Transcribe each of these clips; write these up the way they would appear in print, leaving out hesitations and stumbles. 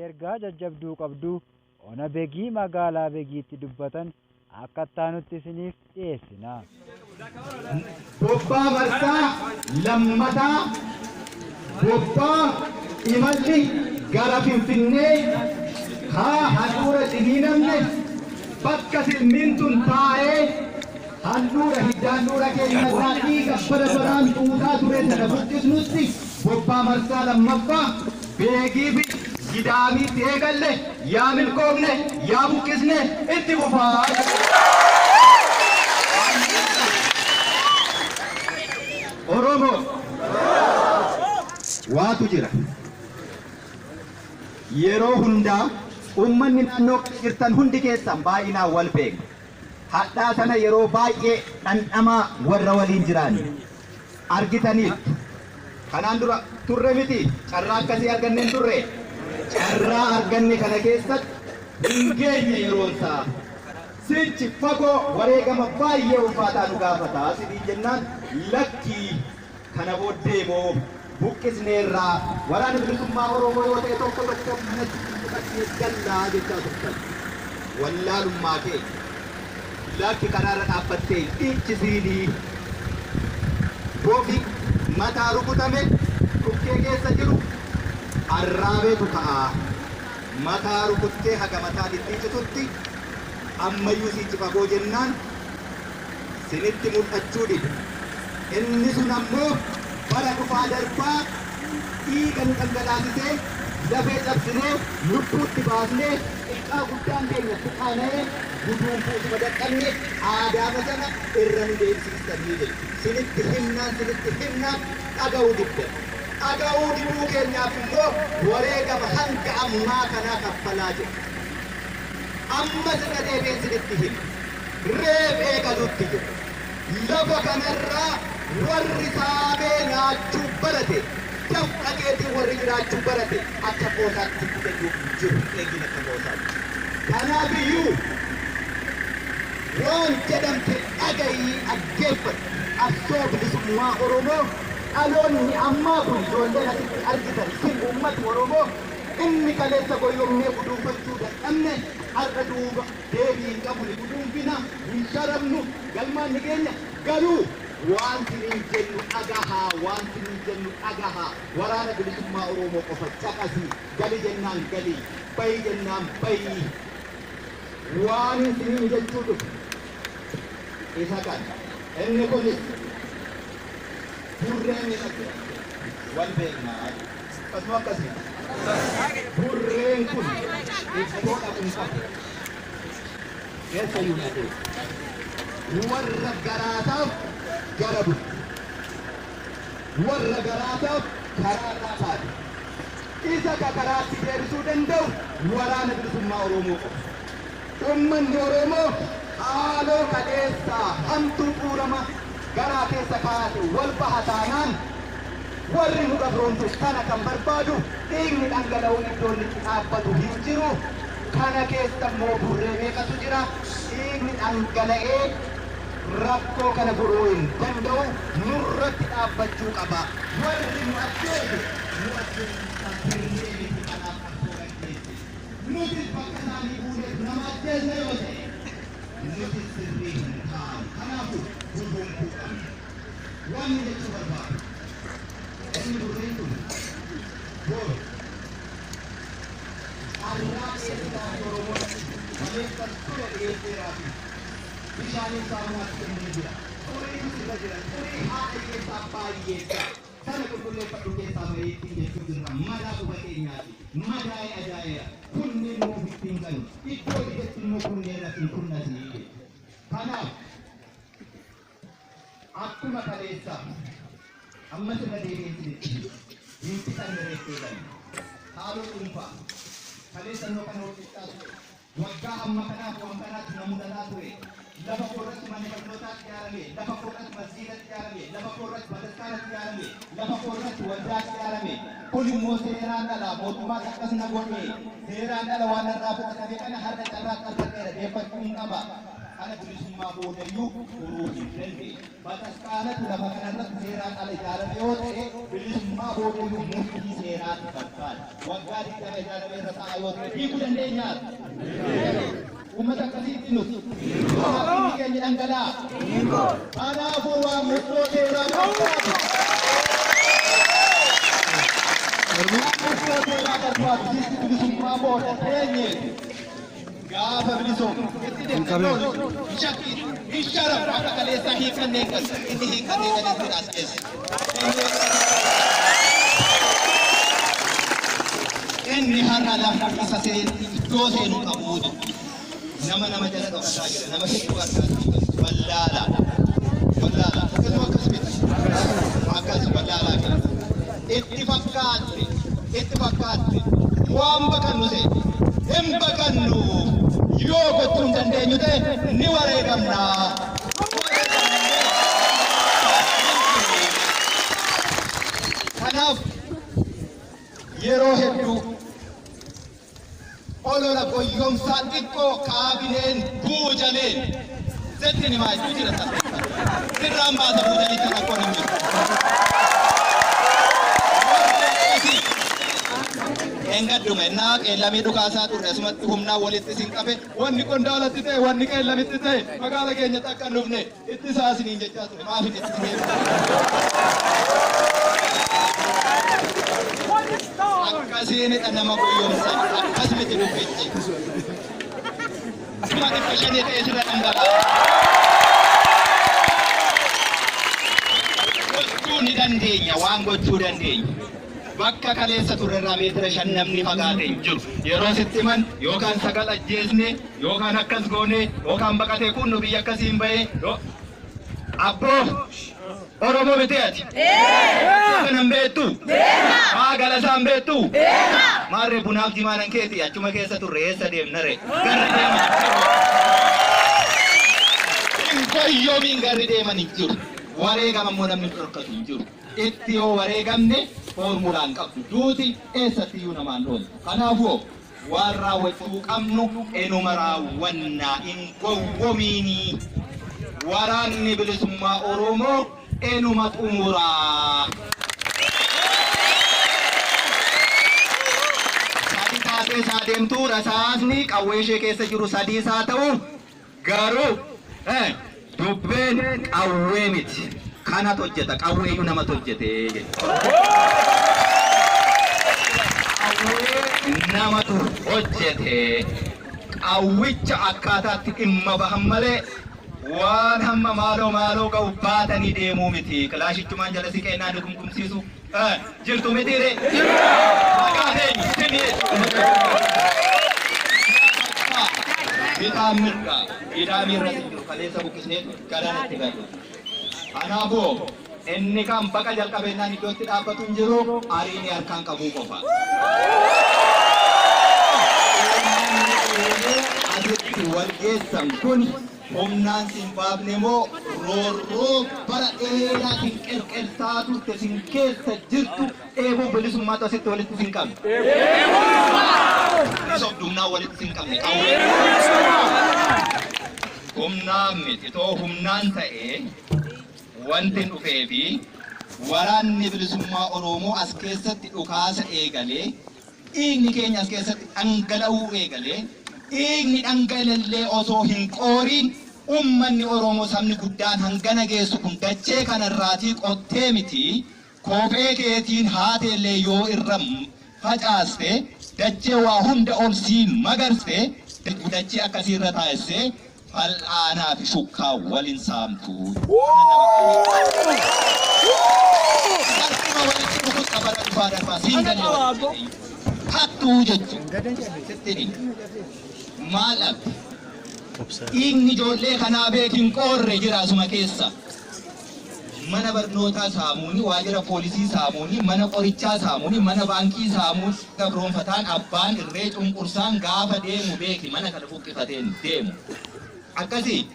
ergaa jajjabduu qabdu ona Begii magaalaa Begiitti dubbatan akka itti isiniif dhiyeessina. Bobbaa marsaa lammataa bobbaa imalli gara Finfinnee haa handhuura ciniinamne bakka silmiin tun taa'ee handhuura hiddaandhuura keenya irraa dhiiga bara baraan xuuxaa ture sana buqqisnutti bobbaa marsaa lammaffaa Beegii fi Gidaamiitti eegalle yaa milkoofne yaa buqqisne itti fufaa. Oromoo waatu jira. Yeroo hundaa uummanni naannoo jirtan hundi keessan baay'inaan wal beekna. Hadhaa sana yeroo baay'ee dhandhamaa warra waliin jiraani argitaniittu. Kanaan dura turre miti carraa akkasii arganneen turre. Carraa arganne kana keessatti hin geenye yeroon isaa. Sichi fagoo wareegama baay'ee ulfaataa nu gaafata. Sidii jennaan lakkii kana booddee moo buqqisneerraa waraana bilisummaa Oromoo yoo ta'e tokko tokko manatti fudhannee gallaa jechaa turtan. Wallaalummaa kee lakki karaarra dhaabbattee dhiichisiinii bofi mataa rukutame dhukkee keessa jiru arraabeetu ka'a. Mataa rukuttee haga mataa dhidhiicitutti ammayyuu siichi fagoo jennaan sinitti mul'achuu dide. Inni sun ammoo bara dhufaa darbaa dhiiga nu dhangalaasisee lafee cabsinee lubbuutti baasnee xiqqaa guddaan keenya tuqaana'ee guduunfuutuma dadhabne aadaama sana irra nu deemsistanii jedhu. Sinitti himnaan dhaga'uu diddan. Dhaga'uu diduu keenyaaf immoo wareegama hanga ammaa kanaa kaffalaa jiru. Amma sirra deebi'een sinitti hima. Reef eegalutti jiru. Lafa kanarraa warri saamee nyaachuu barate dafqa keetiin warri jiraachuu barate akka qoosaatti sitti kennuuf jiru eegin akka qoosaatti. Kanaafiyyuu waan jedhamte dhagayii dhaggeeffadhu. Qabsoo bilisummaa Oromoo dhaloonni ammaa kun ijoolleen asitti argitan sin uummati Oromoo inni kaleessa goyyomnee guduunfachuu dadhabne har'a duuba deebii hin qabu ni guduunfina hin sharafnu galmaan ni keenya garuu waan siniin jennu dhagahaa waan siniin jennu dhagahaa waraana bilisummaa Oromoo qofa caqasii gali jennaan gali bayi jennaan bayi waan siniin jechuu dhufu isa kana inni kunis burreen ni jira wal beeknaa akkasuma akkasii burreen kun iddoo dhaquun qabu keessa iyyuu na warra garaataaf gara butti warra garaataaf karaarraa taate isa ka karaatti deebisuu danda'u waraana bilisummaa Oromoo qofa. Uummanni Oromoo haaloo kaleessaa hamtuu buurama garaa keessa kaa'ate wal baha taanaan warri nu gabroomtu kana kan barbaadu dhiigni dhangala'uun iddoo inni itti dhaabbatu hin jiru. Kana keessa immoo burree meeqatu jira? Dhiigni dhangala'ee rakkoo kana furuu hin danda'u nurratti dhaabbachuu qaba. Warri nu ajjeese nu ajjeese burree miti kanaaf qabsoo gaggeesse. Nutis bakka isaanii buuneef nama ajjeesne yoo ta'e nutis sirrii hin taanu. Kanaafuu guduunfuu qabna. Wanni jechuu barbaadu inni burreen kun boru carraa dheessisaa fi Oromoo kaleessa ture dhiyeesseeraa fi bishaaniin saamunaatti kennee jira. Xuriitu sirra jira. Xurii haadha hiyyeessaa abbaa hiyyeessaa. Sana qulqulleeffadhu keessaa bahee ittiin jechuu jirra. Madaa quba keenyaati. Madaa'ee ajaa'eera. Kunneen immoo ofitti hin galu. Iddoo dhiyeessi immoo kunneen irratti hin kunnasii. Kanaaf akkuma kaleessaa amma sirra deebi'een sinitti hin fixanne reettee galu. Haaloo dhuunfaa kaleessa innoo kan hojjechaa ture. Waggaa amma kanaaf waan kanaatti na mudataa ture. Lafa koorratti manni barnootaatti ijaarame, lafa koorratti masjiidatti ijaarame, lafa koorratti bataskaanatti ijaarame, lafa koorratti waldaatti ijaarame. Kun immoo seeraan ala mootummaas akkas na godhe. Seeraan ala waan narraa fudhatame kana har'a carraatti argadheera deeffachuun qaba. Kana bilisummaa boodayyuu furuu hin dandeenye. Bataskaanatu lafa kanarratti seeraan ala ijaarame yoo ta'e bilisummaa boodayyuu murtii seeraatti barbaada. Waggaa 20 ijaarame irra ta'a yoo ta'e hiikuu dandeenyaa? Uummata akkasiitti nuti. Kanaaf keenya dhangala'aa. Kanaafuu waan murtoo seeraa barbaadu. Murtoo seeraa barbaadu. Sitti bilisummaa booda teenyeetu. Gaafa bilisoomne itti deemnee shakkiin hin sharafu akka kaleessaa hiikannee galu inni hiikannee galee as keessa. Inni har'a lafa isa iddoo seenu qabu nama nama jala dhokataa jira nama hedduu argaa jira wallaalaa wallaalaa akkasuma akkas miti akkas wallaalaa jira itti fakkaatte waan baqannu seene hin baqannu yoo gochuu hin dandeenyu ta'e ni wareegamna. Kanaaf yeroo hedduu olola goyyomsaa xiqqoo kaabineen buujaleen sitti himaa jechuu jira sana. Sirraan baasa buujanicha rakkoon hin jiru. Engadduma innaa qeellamii dhukaasaa turre asumatti humnaan walitti isin qabe wanni qondaalatti ta'e wanni qeellamitti ta'e magaala keenyatti akka hin dhufne itti isaa isiniin jechaa ture maaf hin itti isin akkasiinidha nama guyyoomsan akkas miti dubbichi. 500,000 ta'e sirra dhangala'a. Gochuu ni dandeenya waan gochuu dandeenya. Bakka kaleessa turre irraa meetira 5 namni fagaate hin jiru. Yeroo sitti himan yookaan 9 ajjeesne yookaan akkas goone yookaan baqatee kun nu biyya akkasiin bahee abboo Oromoo miti ati? Kanan beektu? Maa galasaan beektu? Maarree bunaaf jimaanan keeti achuma keessa turre eessa deemna ree? Garri deeman hin goyyoomiin garri deeman hin jiru. Wareegama immoo namni dhorkatu hin jiru. Itti yoo wareegamne foormulaan qabdu duuti eessatti iyyuu namaan dhooltu. Kanaafuu waan raawwachuu qabnu enuma raawwannaa hin gowwomiinii. Waraanni bilisummaa Oromoo enuma xumuraa. Sadi taatee isaa deemtuu rasaasni qawwee ishee keessa jiru 3 isaa ta'u garuu dubbeen qawwee miti. Kanatu hojjeta qawweeyyuu namatu hojjete jechuudha. Qawwee namatu hojjete qawwicha akkaataatti dhimma bahan malee waan hamma maaloo maaloo ga'u baatanii deemuu miti. Kilaashichumaan jala siqeennaa nu gumgumsiisu jirtu miti ree? Maqaan eenyu? Simii bitaa mirga hidhaa miirra jiru kaleessa buqqisnee galaanatti galu. Kanaafuu inni kan baqa jalqabeennaan iddootti dhaabbatu hin jiru ariini harkaan qabuu qofa. Asitti wal geessan kun humnaan sin baafne moo roorroo bara dheeraa sin qerqersaa turte sin keessa jirtu dheebuu bilisummaatu asitti walitti sin qabne. Sobdumnaa walitti sin qabne. Humnaan miti too humnaan ta'ee wanti dhufee fi waraanni bilisummaa Oromoo as keessatti dhukaasa eegalee dhiigni keenya as keessatti dhangala'uu eegalee dhiigni dhangala'ellee osoo hin qooriin ummanni Oromoo sabni guddaan hangana geessu kun dachee kanarraatii qottee miti kophee keetiin haateellee yoo irra facaaste dachee waa hunda ol siin magarste dachee akkasiirra taasise fal'aanaa fi shukkaa waliin saamtu. Harkuma walitti dhufu qabara dhufaa darbaa siin galee walitti hattuu jechuudha. Sitti maal dhabde? Dhiigni ijoollee kanaa beekin qoorre jira asuma keessa. Mana barnootaa saamuuni, waajjira poolisii saamuuni, mana qorichaa saamuuni, mana baankii saamuuni, gabroonfataan abbaan irree cunqursaan gaafa deemu beeki mana kana buqqifateen deemu. Akkasii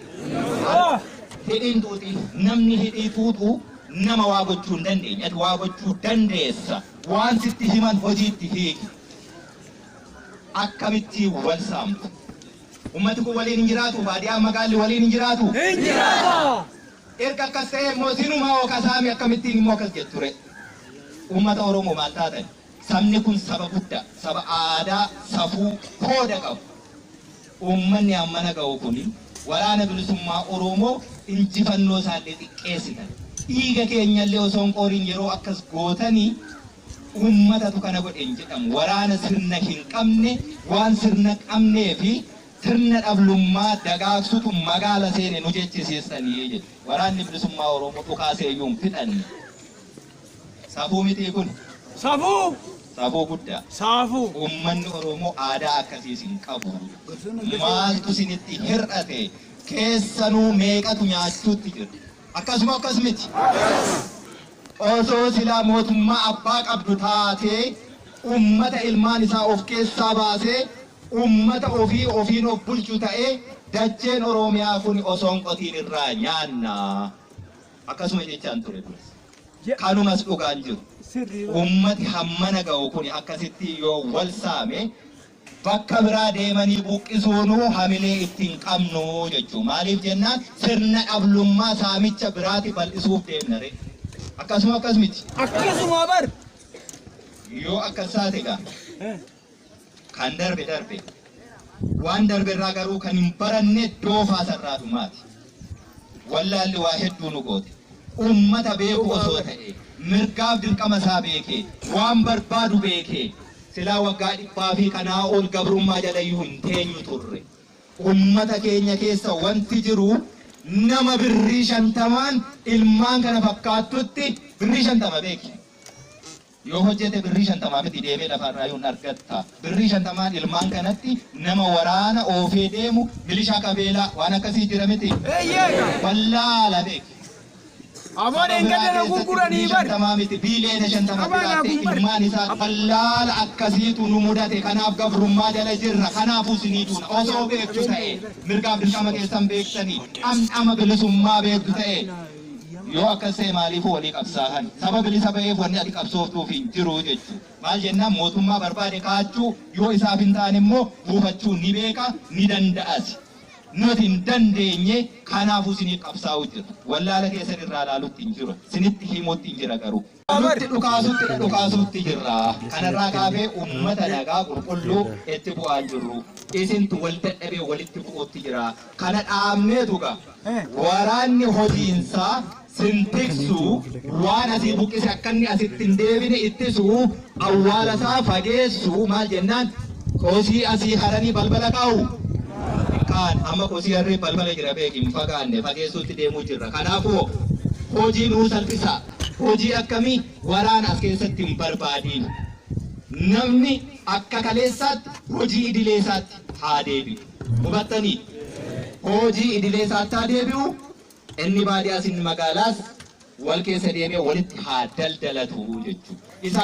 hidhiin tuuti namni hidhii tuutu nama waa gochuu hin dandeenye ati waa gochuu dandeessa waan sitti himan hojiitti hiiki. Akkamitti wal saamtu? Ummati kun waliin hin jiraatu, baadiyyaa magaalli waliin hin jiraatu. Hin jiraata. Erga akkas ta'e immoo sinumaa hoo kasaami akkamittiin immoo akkas jettu ture. Uummata Oromoo maal taatan? Sabni kun saba guddaa, saba aadaa, safuu, hooda qabu. Uummanni hammana ga'u kuni waraana bilisummaa Oromoo injifannoo isaallee xiqqeessitan. Dhiiga keenyallee osoo hin qooriin yeroo akkas gootanii uummatatu kana godhe hin jedhamu. Waraana sirna hin qabne, waan sirna qabnee fi sirna dhablummaa dagaagsutu magaala seene nu jechisiisanii jedhu. Waraanni bilisummaa Oromoo dhukaasee iyyuu hin fixanne. Safuu mitii kun? Safuu. Safuu guddaa. Safuu. Uummanni Oromoo aadaa akkasiis hin qabu. Maaltu isinitti hir'ate? Keessanuu meeqatu nyaachuutti jira? Akkasuma akkas miti. Osoo silaa mootummaa abbaa qabdu taatee uummata ilmaan isaa of keessaa baasee uummata ofii ofiin of bulchu ta'ee dacheen Oromiyaa kun osoo hin qotiin irraa nyaanna. Akkasuma jechaan ture duras. Kanumas dhugaan jiru. Uummati hammana ga'u kun akkasitti yoo wal saame bakka biraa deemanii buqqisuunuu hamilee ittiin qabnu jechuudha. Maaliif jennaan sirna dhablummaa saamicha biraati bal'isuuf deemna re. Akkasuma akkas miti. Akkasuma bar. Yoo akkas taate egaa kan darbe darbe. Waan darbe irraa garuu kan hin baranne doofaa sarraa dhumaati. Wallaalli waa hedduu nu goote. Uummata beeku osoo ta'e mirgaaf dirqama isaa beekee waan barbaadu beekee silaa waggaa dhibbaa fi kanaa ol gabrummaa jala iyyuu hin teenyu turre. Uummata keenya keessa wanti jiru nama birrii 50 ilmaan kana fakkaattutti birrii 50 beeki. Yoo hojjete birrii 50 miti deemee lafarraa yoo hin argatta. Birrii 50 ilmaan kanatti nama waraana oofee deemu milishaa qabeelaa waan akkasii jira miti. Wallaala beeki. Aboon eeggatee gurguranii bar. 50 miti biiliyoona 50 biraatti ilmaan isaa wallaala akkasiitu nu mudate. Kanaaf gabrummaa jala jirra. Kanaafuu sinii duuna. Osoo beektu ta'e mirgaaf dirqama keessan beektanii dhamdhama bilisummaa beektu ta'e yoo akkas ta'e maaliifuu walii qabsaa'an? Saba bilisa ba'eef wanni ati qabsooftuuf hin jiru jechuudha. Maal jennaan mootummaa barbaade kaachuu yoo isaaf hin taane immoo buufachuu ni beeka ni danda'as. Nuti hin dandeenye kanaafuu siniif qabsaa'u jira. Wallaala keessan irraa ilaalutti hin jiru. Sinitti himuutti hin jira garuu. Nutti dhukaasutti jirra. Kanarraa kaafee uummata nagaa qulqulluu itti bu'aa jirru. Isintu wal dadhabee walitti bu'uutti jira. Kana dhaabneetu gaa waraanni hojiinsaa sin tiksu waan asii buqqise akka inni asitti hin deebine ittisu awwaala isaa fageessu maal jennaan kosii asii haranii balbala kaa'u. Kaan amma kosii harree balbala jira beeki hin fagaanne fageessuutti deemuu jirra. Kanaafuu hojii nuu salphisa. Hojii akkamii waraana as keessatti hin barbaadiin. Namni akka kaleessaatti hojii idilee isaatti haa deebi'u. Hubattanii? Hojii idilee isaatti haa deebi'u. Inni baadiyyaas inni magaalaas wal keessa deemee walitti haa daldalatu jechuudha. Isa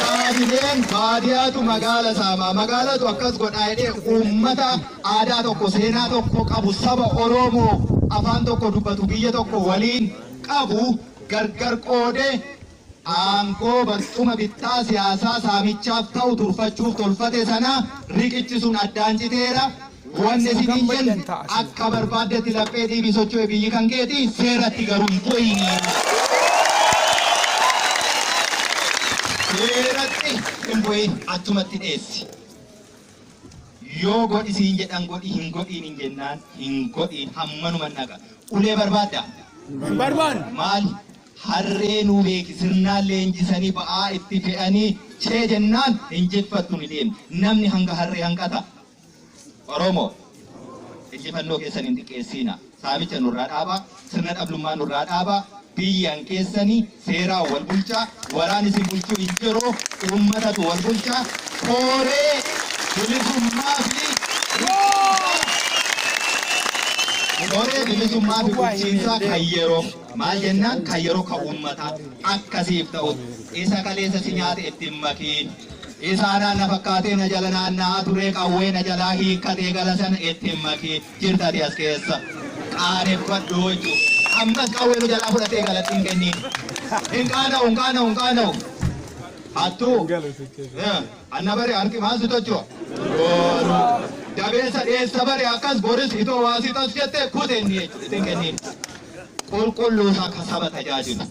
kaabineen baadiyyaatu magaala saamaa magaalatu akkas godhaa jedhee uummata aadaa tokko seenaa tokko qabu saba Oromoo afaan tokko dubbatu biyya tokko waliin qabu gargar qoodee aangoo barcuma bittaa siyaasaa saamichaaf ta'u turfachuuf tolfate sana riqichi sun addaan citeera. Wanni isiniin jennu akka barbaaddetti laphee dhiibii socho'e biyyi kan keeti seeratti garuu hin bu'iini. Seeratti hin bu'iin achumatti dheessi. Yoo godhi siin jedhan godhi hin godhiin hin jennaan hin godhiin hammanuma naqa. Ulee barbaadda? Hin barbaanne. Maali? Harree nuu beeki sirnaan leenjisanii ba'aa itti fe'anii chee jennaan hin jeffattu ni deemti. Namni hanga harree hanqata. Oromoo injifannoo keessan hin xiqqeessiina. Saamicha nurraa dhaabaa, sirna dhablummaa nurraa dhaabaa, biyyaan keessanii seeraan wal bulchaa, waraan isin bulchuu hin jiru, uummatatu wal bulchaa, kooree bilisummaa fi kooree bilisummaa fi bulchiinsaa kan yeroo maal jennaan kan yeroo kan uummataa akkasiif ta'u isa kaleessa si nyaate ittiin makiin. Isaanaan na fakkaatee na jala naanna'aa turee qawwee na jalaa hiikkatee gala sana ittiin makii jirtati as keessa qaaneffadhu jechuudha. Ammas qawwee nu jalaa fudhatee galatti hin kenniin. Hin qaana'u hin qaana'u hin qaana'u. Hattuu. Anna bare harki maal si tochu'a? Dabeessa dhiyeessa bare akkas boris itoo waasii tas jette kute inni jechuudha. Ittiin kenniin. Qulqulluu isaa ka saba tajaajilu.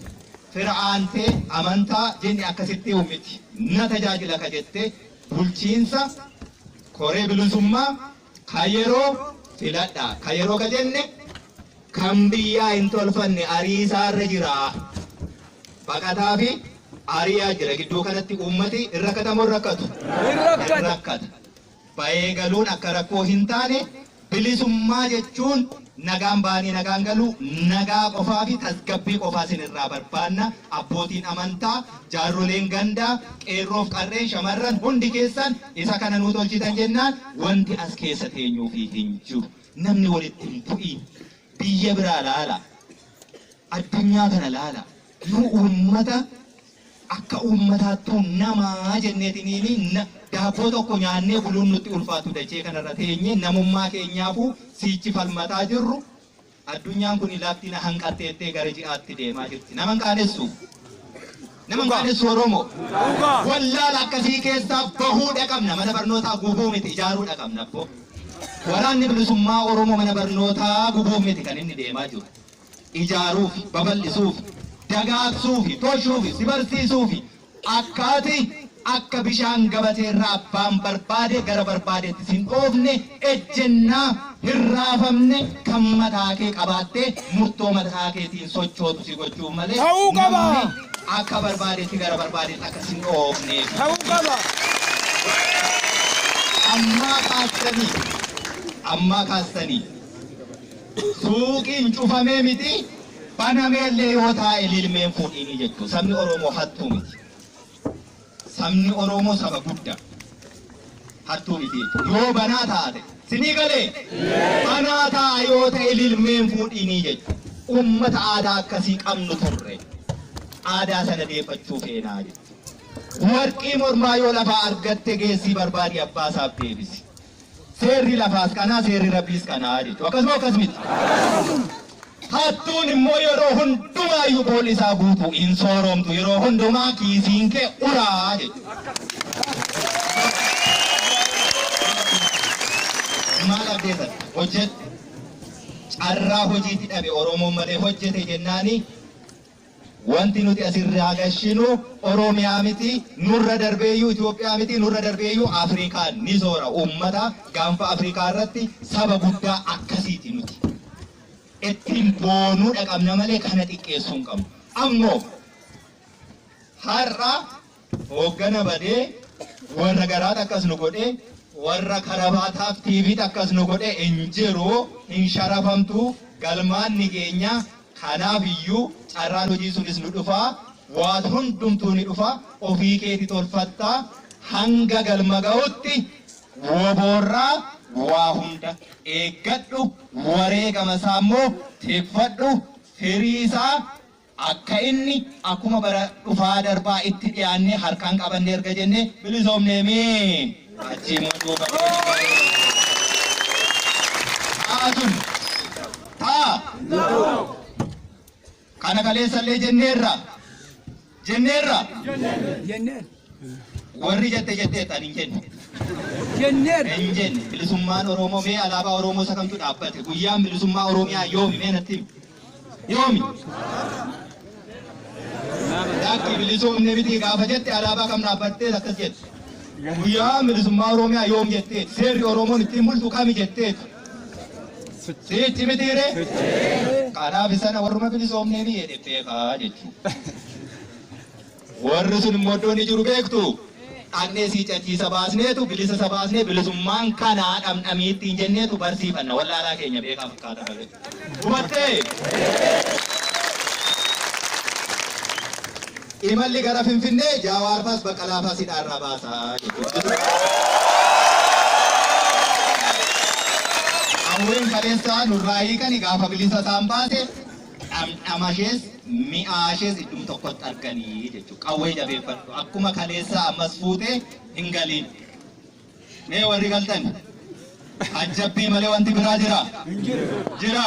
Fira aantee amantaa jenni akkasitti miti. Na tajaajila ka jette bulchiinsa koree bilisummaa ka yeroo filadha. Ka yeroo ka jenne kan biyyaa hin tolfanne ariisaarra jira. Baqataa fi ariyaa jira. Gidduu kanatti uummati hin rakkatamoo hin rakkatu? Hin rakkata. Rakkata. Ba'ee galuun akka rakkoo hin taane bilisummaa jechuun nagaan baanii nagaan galuu nagaa qofaa fi tasgabbii qofaa isinirraa barbaanna. Abbootiin amantaa, jaarroleen gandaa, qeerroof qarreen shamarran hundi keessan isa kana nuu tolchitan jennaan wanti as keessa teenyuufii hin jiru. Namni walitti hin bu'iin. Biyya biraa laala. Addunyaa kana laala. Nu uummata akka uummataattuu namaa jenneetiniini daabboo tokko nyaannee buluun nutti ulfaatu dachee kanarra teenye namummaa keenyaafuu siichi falmataa jirru. Addunyaan kun lafti na hanqatteettee gara ji'aatti deemaa jirti. Nama hin qaanessu. Nama hin qaanessu Oromoo. Wallaala akkasii keessaa bahuu dhaqabna. Mana barnootaa gubuu miti ijaaruu dhaqabna abbo. Waraanni bilisummaa Oromoo mana barnootaa gubuu miti kan inni deemaa jiru. Ijaaruuf, babal'isuuf, dagaagsuuf, tolchuuf, si barsiisuuf akkaati akka bishaan gabateerraa abbaan barbaade gara barbaadetti sin dhoofne ejjennaa hin raafamne kan mataa kee qabaattee murtoo mataa keetiin sochootu si gochuuf malee Ta'uu qaba. namni akka barbaadetti gara barbaadetti akka sin dhoofneef. Ta'uu qaba. Ammaa kaastanii suuqiin cufamee miti banamee illee yoo taa'e lilmeen fuudhinii jechuudha. Sabni Oromoo hattuu miti. Sabni Oromoo saba guddaa. Hattuu miti jechuudha. Yoo banaa taate sinii galee banaa taa'a yoo ta'e lilmeen fuudhinii jechuudha. Uummata aadaa akkasii qabnu turre. Aadaa sana deeffachuu feenaa jechuudha. Warqii mormaa yoo lafaa argatte geessii barbaadi abbaa isaaf deebisi. Seerri lafaas kanaa seerri rabbiis kanaa jechuudha. Akkasuma akkas miti. Hattuun immoo yeroo hundumaayyuu boolli isaa guutuu hin sooromtu. Yeroo hundumaa kiisiin kee uraa jechuudha. Maal abdeessan? Hojjette. Carraa hojiitti dhabe Oromoon malee hojjete jennaani wanti nuti asirraa gashinu Oromiyaa miti nurra darbeeyyuu Itoophiyaa miti nurra darbeeyyuu Afrikaan ni soora. Uummata gaanfa Afrikaa irratti saba guddaa akkasiiti nuti. Ittiin boonuu dhaqabna malee kana xiqqeessuu hin qabnu. Ammoo har'a hooggana badee warra garaat akkas nu godhee warra karabaataaf tiiviit akkas nu godhee hin jiru hin sharafamtu galmaan ni geenya. Kanaaf iyyuu carraan hojii sunis nu dhufaa waan hundumtuu ni dhufaa ofii keeti tolfattaa hanga galma ga'utti woboorraa waa hunda eeggadhu wareegama isaa immoo tikfadhu firii isaa akka inni akkuma bara dhufaa darbaa itti dhiyaannee harkaan qabannee erga jennee bilisoomneemii achii immoo duuba taa sun taa kana kaleessallee jenneerra jenneerra Jenneen. warri jette jetteettan hin jenne. Jenneen. Hin jenne bilisummaan Oromoo mee alaabaa Oromoo isa kamtu dhaabbate guyyaan bilisummaa Oromiyaa yoomi mee natti himi yoomi Lakki bilisoomne miti gaafa jette alaabaa kam dhaabbattee akkas jette guyyaan bilisummaa Oromiyaa yoom jetteet seerri Oromoon ittiin bultu kami jetteet sichi mitiire kanaaf sana warruma bilisoomnee ni jedhe beekaa jechuudha. Warri sun immoo iddoo inni jiru beektu dhaqnee sii cachiisa baasneetu bilisa isa baasnee bilisummaan kanaa dhamdhamii ittiin jenneetu barsiifanna wallaalaa keenya beekaa fakkaata malee. Hubattee? Imalli gara Finfinnee Jaawaarfaas Baqqalaafaas hidhaarraa baasaa jechuudha. Hawween kaleessaa nurraa hiikani gaafa bilisa isaan baase dhamdhama ishees mi'aa ishees idduma tokkotti arganii jechuudha. Qawwee jabeeffadhu. Akkuma kaleessaa ammas fuutee hin galiin. Mee warri galtan ajjabbii malee wanti biraa jira? Jira?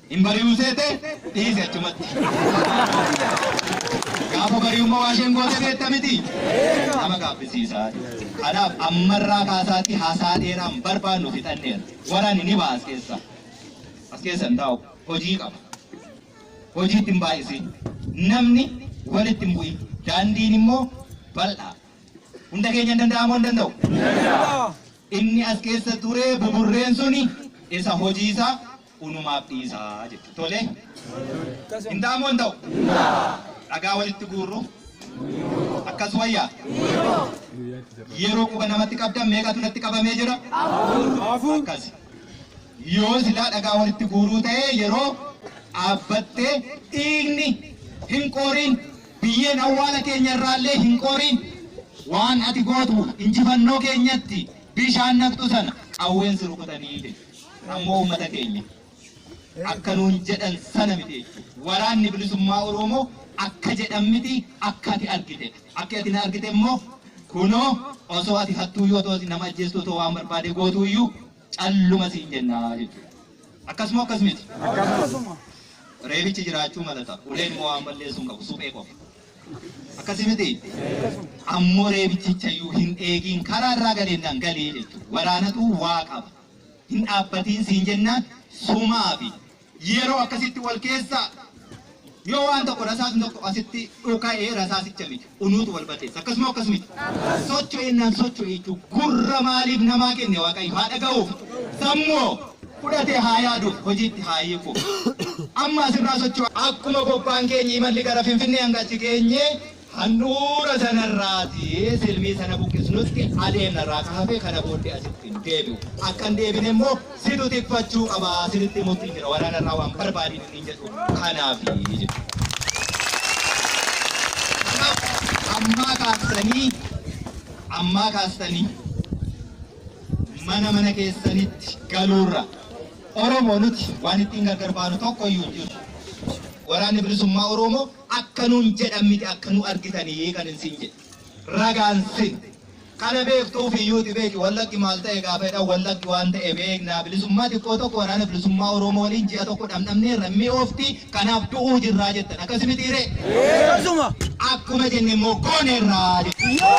Hin bari'uu seete dhiise achumatti. Gaafa bari'ummaa waa isheen goote beekta miti? Nama gaabbisiisaa. Kanaaf ammarraa kaasaatti haasaa dheeraan barbaannu fixanneera. Waraanni ni ba'a as keessa. As keessa hin taa'u. Hojii qaba. Hojiitti hin baay'isin. Namni walitti hin bu'in. Daandiin immoo bal'aa. Hunda keenya hin danda'amoo hin danda'u? Inni as keessa turee buburreen suni isa hojii isaa unumaaf dhiisaa jechuudha. Tole? Hin ta'amoo hin ta'u? Dhagaa walitti guurru. Akkas wayyaa? Yeroo quba namatti qabdan meeqatu natti qabamee jira? Akkas. Yoo silaa dhagaa walitti guuruu ta'ee yeroo dhaabbattee dhiigni hin qooriin biyyeen awwaala keenya irraallee hin qooriin waan ati gootu injifannoo keenyatti bishaan naqxu sana qawween si rukutanii jechuudha. Ammoo uummata keenya akka nuun jedhan sana miti jechuudha. Waraanni bilisummaa Oromoo akka jedhan miti akka ati argite. Akka ati na argite immoo kunoo osoo ati hattuu yoo ta'u nama ajjeestuu ta'u waan barbaade gootu iyyuu calluma siin jennaa jechuudha. Akkasuma akkas miti. Reebichi jiraachuu malata. Uleen immoo waan balleessuu hin qabu suphee qofa. Akkasi miti. Ammoo reebichicha iyyuu hin eegiin karaa irraa galeennaan galee jechuudha. Waraanatu waa qaba. Hin dhaabbatiin siin jennaan sumaa fi yeroo akkasitti wal keessa yoo waan tokko rasaasni tokko asitti dhuka'ee rasaasicha miti unuutu wal balleessa. Akkasuma akkas miti. Socho'ennaan socho'e jechuun gurra maaliif namaa kenne Waaqayyo haa dhaga'uuf sammuu fudhatee haa yaaduuf hojiitti haa hiikuuf. Amma asirraa socho'a akkuma bobbaan keenya imalli gara Finfinnee hanga achi geenye handhuura sanarraati silmii sana buqqisnutti adeemnarraa kaafee kana booddee asitti hin deebi'u. Akka hin deebine immoo situ tikfachuu qaba sinitti himutti jira waraanarraa waan barbaadin hin jedhu kanaafi jechuudha. Kanaaf ammaa kaastanii mana mana keessanitti galuurra Oromoo nuti waan ittiin gargar baanu tokko iyyuu hin jiru. Waraanni bilisummaa Oromoo akka nuun jedhan miti akka nu argitanii kan hin siin jedhe. Ragaan sin. Kana beektuuf iyyuuti beeki wallaggi maal ta'e gaafa jedhan wallaggi waan ta'e beeknaa bilisummaa xiqqoo tokko waraana bilisummaa Oromoo waliin ji'a tokko dhamdhamneerra mi'oofti kanaaf du'uu jirraa jettan akkasi mitiiree? Akkasuma. Akkuma jenne immoo gooneerraa jechuudha.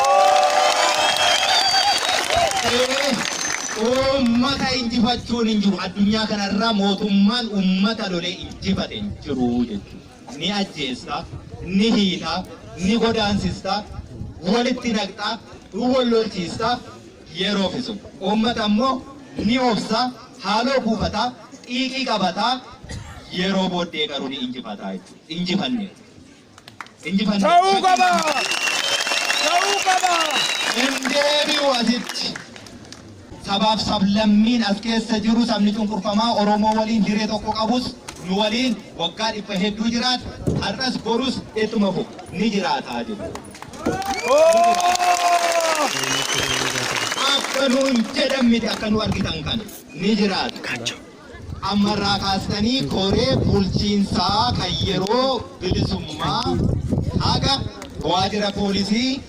Uummata injifachuun hin jiru. Addunyaa kanarraa mootummaan uummata lolee injifate hin jiru jechuudha. Ni ajjeesta, ni hiita, ni godaansista, walitti naqxa, wal lolchiista yeroo fisu. Uummata immoo ni obsa, haaloo kuufata, xiiqii qabata, yeroo booddee garuu ni injifata jechuudha. Injifanne. Injifanne. Ta'uu qaba. Ta'uu qaba. Hin deebi'u asitti. Sabaaf sablammiin as keessa jiru sabni cunqurfamaa Oromoo waliin hiree tokko qabus nu waliin waggaa dhibba hedduu jiraata. Har'as borus ittuma fufu ni jiraataa jiru. Akka nuun jedhan miti akka nu argitan kana ni jiraata. Ammarraa kaastanii koree bulchiinsaa kan yeroo bilisummaa haga waajjira poolisii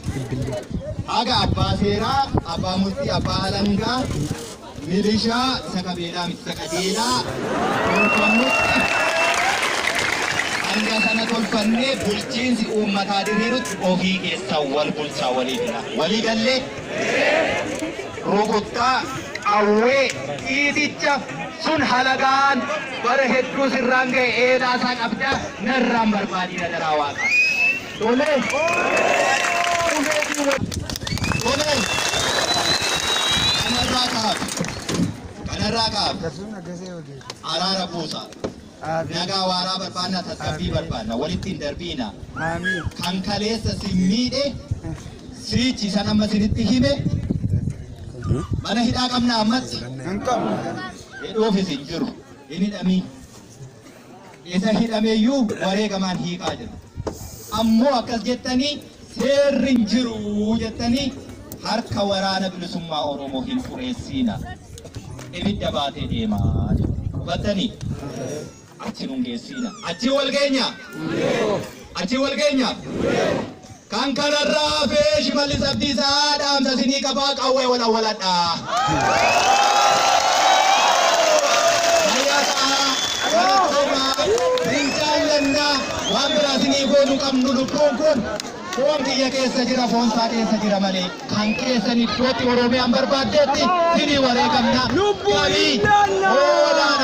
haga abbaa seeraa, abbaa murtii, abbaa alangaa, milishaa isa qabeelaa miti isa qajeelaa tolfannutti hanga sana tolfannee bulchiinsi uummataa diriirutti ofii keessaa wal bulchaa walii fila. Walii gallee rukuttaa qawwee dhiiticha sun halagaan bara hedduu sirraan ga'e eelaa isaa qabdaa narraan barbaadina daraa waaqa. Tolee. Tolee. Kanarraa kaafe. Kanarraa kaafe. Araara buusa. Nagaa waaraa barbaanna tasgabbii barbaanna walitti hin darbiina. Kan kaleessa si miidhe siichi san amma sinitti hime mana hidhaa qabna ammatti. Hidhuufis hin jiru. Hin hidhamii. Isa hidhameeyyuu wareegamaan hiiqaa jira. Ammoo akkas jettanii seerri hin jiru jettanii harka waraana bilisummaa Oromoo hin xureessiina. Ibidda baatee deemaa jiru. Hubattanii? Achi nun geessiina. Achi wal geenya? Achi wal geenya? Kan kanarraa hafee Shimallis Abdiisaa dhaamsa isinii qabaa qawwee wal awwaladhaa. Fayyaa ta'aa, galatoomaa, hin jaallannaa, Waan biraa isinii goonuu qabnu lubbuun kun foon kiyya keessa jira, foon isaa keessa jira malee kan keessan iddootti Oromiyaan barbaaddeetti isinii wareegamna. Lubbuu Galii hin laanna! hoolaan.